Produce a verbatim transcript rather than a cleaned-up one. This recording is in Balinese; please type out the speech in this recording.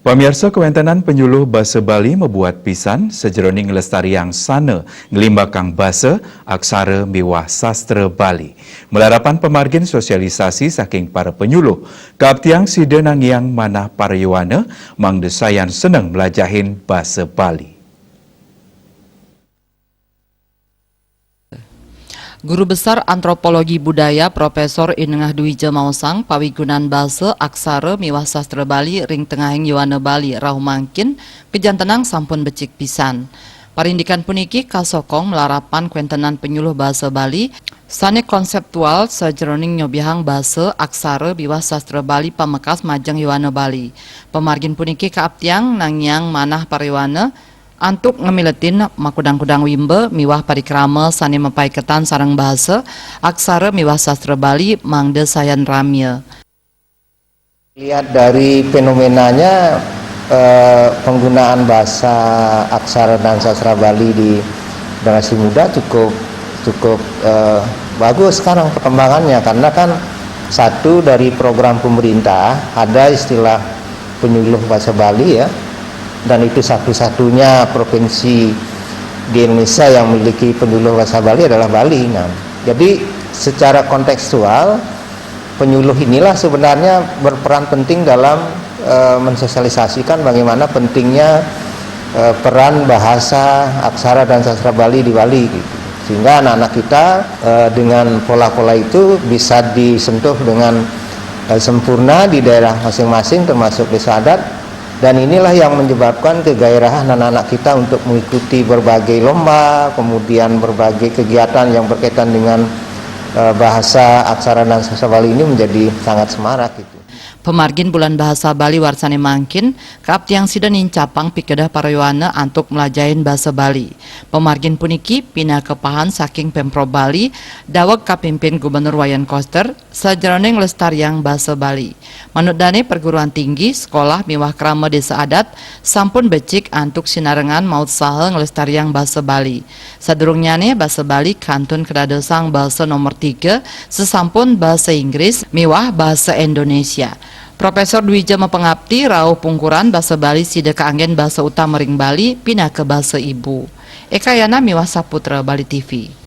Pamiarsa, kawéntenan panyuluh basa Bali mabuat pisan sajeroning nglestariang sana nglimbakang basa, aksara miwah sastra Bali. Malarapan pamargin sosialisasi saking para panyuluh, kaaptiang sida nangiang manah para yowana mangda sayan seneng mlajahin basa Bali. Guru Besar Antropologi Budaya Profesor I Nengah Dwija maosang pawigunan basa, aksara miwah sastra Bali ring tengahing yowana Bali rauh mangkin kajantenang sampun becik pisan. Parindikan puniki kasokong malarapan kawéntenan panyuluh basa Bali sane konseptual sajeroning nyobihang basa, aksara miwah sastra Bali pamekas majeng yowana Bali. Pamargin puniki kaaptiang nangiang manah para yowana antuk ngamiletin makudang-kudang wimba miwah parikrama sane mapaiketan sareng basa, aksara miwah sastra Bali mangda sayan ramya. Lihat dari fenomenanya, eh, penggunaan bahasa, aksara dan sastra Bali di generasi muda cukup, cukup, eh, bagus sekarang perkembangannya, karena kan satu, dari program pemerintah ada istilah penyuluh bahasa Bali, ya, dan itu satu-satunya provinsi di Indonesia yang memiliki penyuluh bahasa Bali adalah Bali. Nah, jadi secara kontekstual, penyuluh inilah sebenarnya berperan penting dalam, eh, mensosialisasikan bagaimana pentingnya, eh, peran bahasa, aksara dan sastra Bali di Bali, gitu. Sehingga anak-anak kita, eh, dengan pola-pola itu bisa disentuh dengan, eh, sempurna di daerah masing-masing, termasuk desa adat. Dan inilah yang menyebabkan kegairahan anak-anak kita untuk mengikuti berbagai lomba, kemudian berbagai kegiatan yang berkaitan dengan, eh, bahasa, aksara dan sastra Bali ini menjadi sangat semarak, gitu. Pamargin Bulan Bahasa Bali warsane mangkin, kaaptiang sida nincapang pikedah para yowana antuk mlajahin basa Bali. Pamargin puniki pinaka pahan saking Pemprov Bali, daweg kapimpin Gubernur Wayan Koster, sajeroning nglestariang basa Bali. Manut dane perguruan tinggi, sekolah miwah krama desa adat sampun becik antuk sinarengan mautsaha nglestariang basa Bali. Sadurungnyane basa Bali kantun kadadosang basa nomor tiga, sesampun basa Inggris miwah basa Indonesia. Profesor Dwija mapangapti rauh pungkuran basa Bali sida kaanggen basa utama ring Bali pinaka basa ibu. Eka Yana miwah Saputra, Bali T V.